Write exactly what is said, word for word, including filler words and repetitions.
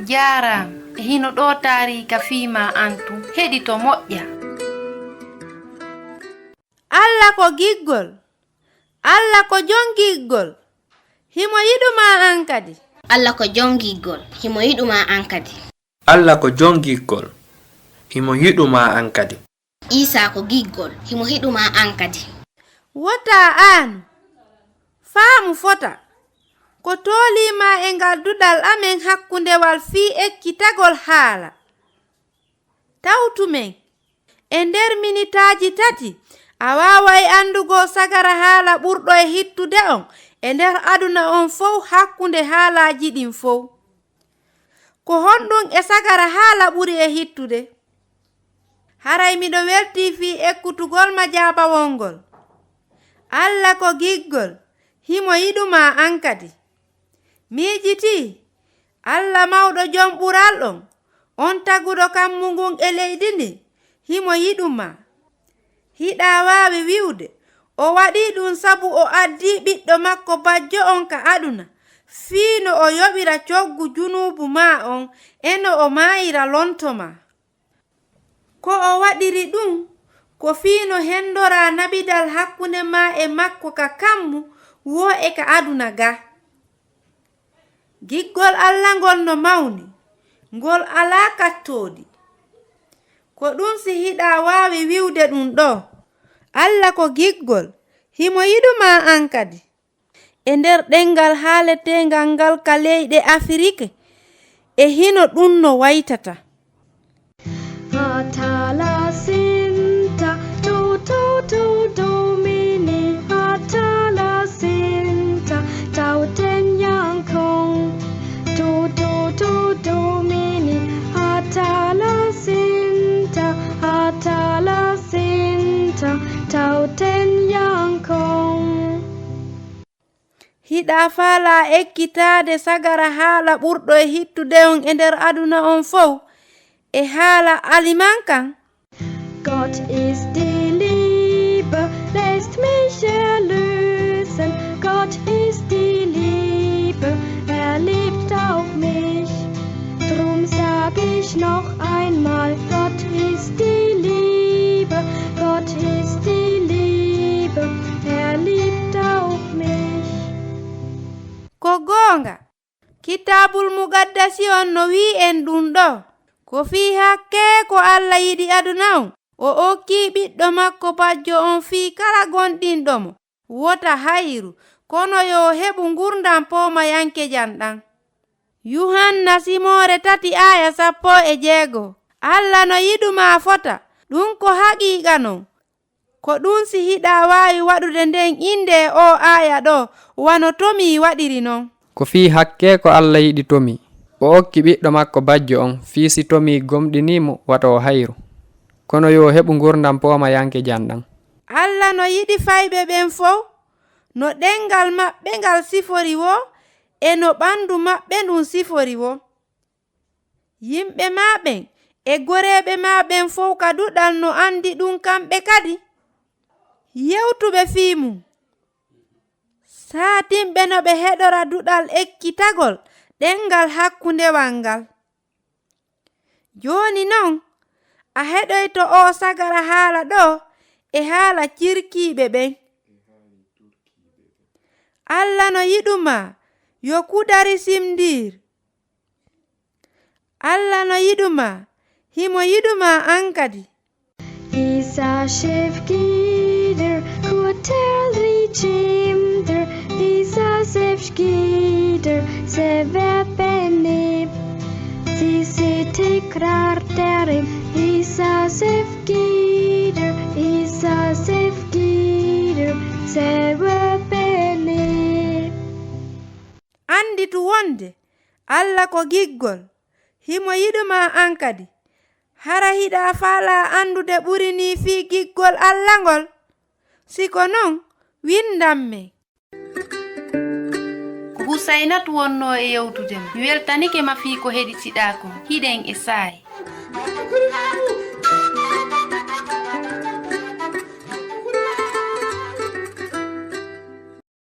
Jaaraama. E hino ɗoo taariika fii maa an tun. Heɗito moƴƴa. Alla ko giggol. Alla ko jon giggol. Himo yiɗu maa an kadi. Alla ko jon giggol. Himo yiɗu maa an kadi. Alla ko jon giggol. Himo yiɗu maa an kadi. Iisaa ko giggol. Himo yiɗu maa an kadi. Wota aanu. Faamu fota. Ko toolii maa e ngal duɗal amen hakkundewal fii ekkitagol haala. Tawtu men. E nder minitaaji tati, a waaway anndugol sagara haala ɓurɗo e hittude on e nder aduna on fow hakkunde haalaaji ɗin fow. Ko honɗun e sagara haala ɓuri e hittude? Haray miɗo weltii fii ekkutugol ma jaabawol ngol. Alla ko giggol, himo yiɗu maa an kadi. Miijitii, Alla mawɗo jom ɓural on, on taguɗo kammu ngun e leydi ndin, himo yiɗu maa. Hiɗa waawi wi'ude, o waɗii ɗun sabu o addii ɓiɗɗo makko bajjo on ka aduna, fii no o yoɓira coggu junuubu maa on e no o maayira lonto maa. Ko o waɗiri ɗun, ko fii no hendoraa nabidal hakkunde maa e makko ka kammu woo e ka aduna ga. Giggol Alla ngol no mawni, ngol alaa kattoodi. Ko ɗun si hiɗa waawi wi'ude ɗun ɗoo, Alla ko giggol, himo yiɗu maa an kadi. E nder ɗemngal haaleteengal ngal ka leyɗe Afirike, e hino ɗun no waytata. Hatala sinta, to, to, to, domini, hatala sinta, tauten yankong. To, to, to, domini, hatala sinta, hatala sinta, tauten yankong. Hiɗa faalaa ekkitaade sagara haala ɓurɗo e hittude on e nder aduna on fow, e haala alimankan? Gott ist die Liebe, lässt mich erlösen. Gott ist die Liebe, er liebt auch mich. Drum sag ich noch einmal, Gott ist die Liebe, Gott ist die Liebe, er liebt auch mich. Ko goonga, Kitaabul Muqaddasi on no wi'i en ɗun ɗoo. Ko fii hakkee ko Alla yiɗi aduna on, o okkii ɓiɗɗo makko bajjo on fii kala gomɗinɗo mo, wota hayru, kono yo o heɓu ngurndan poomayankejan ɗan. Yuhanna simoore tati aaya sappo e jeego. Alla no yiɗu maa fota, ɗun ko haqiiqa non. Ko ɗun si hiɗa waawi waɗude nden innde e oo aaya ɗoo, wano Tomi waɗiri non. Ko fii hakkee ko Alla yiɗi Tomi. O okki ɓiɗɗo makko bajjo on, fii si Tomi gomɗinii mo, wata o hayru. Kono yo o heɓu ngurndan poomayankejan ɗan. Alla no yiɗi fayɓe ɓen fow, no ɗemngal maɓɓe ngal sifori woo, e no ɓandu maɓɓe ndun sifori woo. Yimɓe maa ɓen e goreeɓe maa ɓen fow ka duɗal no andi ɗun kamɓe kadi. Yewtuɓe fii mun. Saatinɓe no ɓe heɗora duɗal ekkitagol ɗemngal hakkundewal ngal. Jooni non, a heɗoyto oo sagara haala ɗoo e haala cirkiiɓe ɓen. Alla no yiɗu maa, yo kudari simndir. Alla no yiɗu maa, himo yiɗu maa an kadi. Isa shefkider, kuterri chimder, Isa shefkider, sevepenip. Sisi tikrar terim, Isa shefkider, Isa shefkider, sevepenip. Anditu wonde Alla ko giggol, himo yiɗu maa an kadi. Hara hiɗa faalaa andude ɓuri nii fii giggol Alla ngol? Si ko non, winndan men. Ko Husaynatu wonnoo e yewtude ma. Mi weltanike ma fii ko heɗitiɗaa kon. Hiɗen e saa'i.